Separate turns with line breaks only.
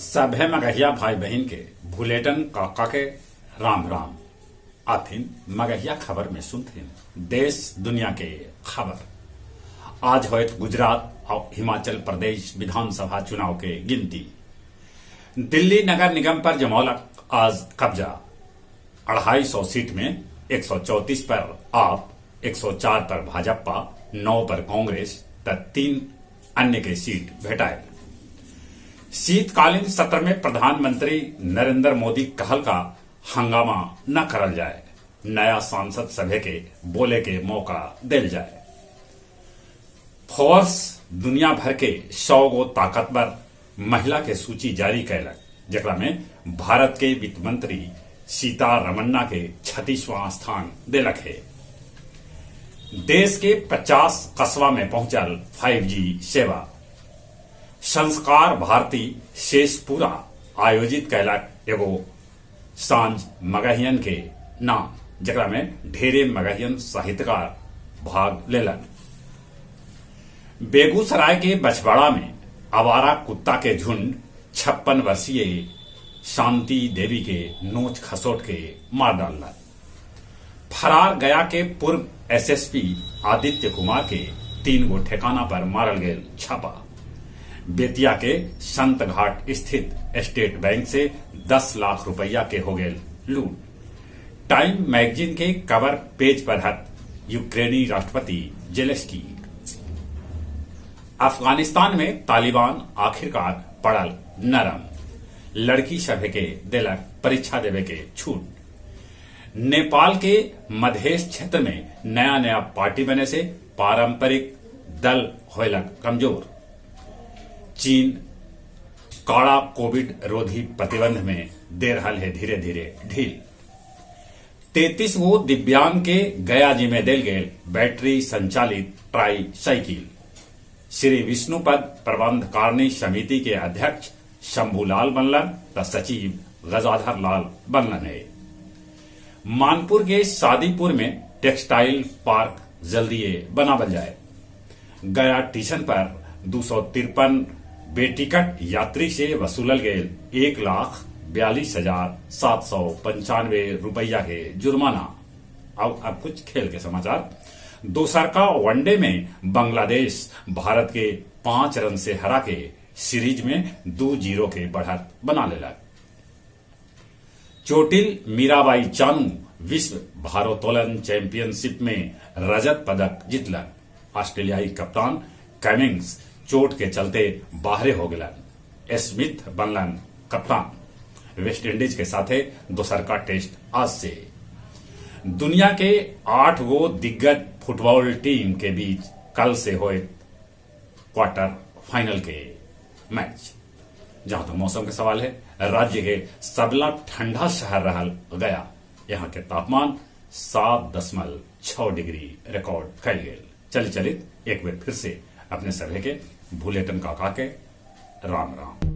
सभे मगहिया भाई बहिन के भुलेटन काका के राम राम। आथिन मगहिया खबर में सुनथिन देश दुनिया के खबर। आज होयत गुजरात और हिमाचल प्रदेश विधानसभा चुनाव के गिनती। दिल्ली नगर निगम पर जमौलक आज कब्जा। 250 सीट में 134 पर आप, 104 पर भाजपा, 9 पर कांग्रेस त 3 अन्य के सीट भेटायल। शीतकालीन सत्र में प्रधानमंत्री नरेंद्र मोदी कहल का हंगामा न करल जाए, नया सांसद सभे के बोले के मौका देल जाए। फोर्ब्स दुनिया भर के 100 गो ताकतवर महिला के सूची जारी कैलक, जेकरा में भारत के वित्त मंत्री सीता रमन्ना के 36वां स्थान देलक हे। देश के 50 कस्बा में पहुंचल 5G सेवा। संस्कार भारती शेषपुरा आयोजित कैलक एगो सांझ मगहियन के नाम, जेकरा में ढेरे मगहियन साहित्यकार भाग लेलन। बेगूसराय के बछवाड़ा में आवारा कुत्ता के झुंड 56 वर्षीय शांति देवी के नोच खसोट के मार डाललक। फरार गया के पूर्व एसएसपी आदित्य कुमार के 3 गो ठिकाना पर मारल गेल छापा। बेतिया के संत घाट स्थित स्टेट बैंक से 10 लाख रुपया के हो गेल लूट। टाइम मैगजीन के कवर पेज पर हत यूक्रेनी राष्ट्रपति जेलेंस्की। अफगानिस्तान में तालिबान आखिरकार पड़ल नरम, लड़की सभे के देलक परीक्षा देवे के छूट। नेपाल के मधेश क्षेत्र में नया नया पार्टी बने से पारंपरिक दल होयलक कमजोर। चीन काड़ा कोविड रोधी प्रतिबंध में दे रहा है धीरे धीरे ढील। 33 गो दिव्यांग के गया जी में देल गेल बैटरी संचालित ट्राई साइकिल। श्री विष्णुपद प्रबंधकारिणी समिति के अध्यक्ष शंभूलाल बनलन त सचिव गजाधर लाल बनलन है। मानपुर के सादीपुर में टेक्सटाइल पार्क जल्दीए बनावल जाए। गया स्टेशन पर 253 बेटिकट यात्री से वसूलल गेल 1,42,795 रुपया के जुर्माना। अब कुछ खेल के समाचार। दोसर का वनडे में बांग्लादेश भारत के 5 रन से हरा के सीरीज में 2-0 के बढ़त बना लेलक। चोटिल मीराबाई चानू विश्व भारोत्तोलन चैंपियनशिप में रजत पदक जीतलक। ऑस्ट्रेलियाई कप्तान कमिंग्स चोट के चलते बाहरे हो गलन, स्मिथ बनलन कप्तान। वेस्टइंडीज के साथे दोसर का टेस्ट आज से। दुनिया के 8 गो दिग्गज फुटबॉल टीम के बीच कल से होए क्वार्टर फाइनल के मैच। जहां तक मौसम के सवाल है, राज्य के सबला ठंडा शहर रहल गया। यहाँ के तापमान 7.6 डिग्री रिकॉर्ड कैल गेल। चल चलित एक बेर फिर से अपने सभे के भुलेटन काका के राम राम।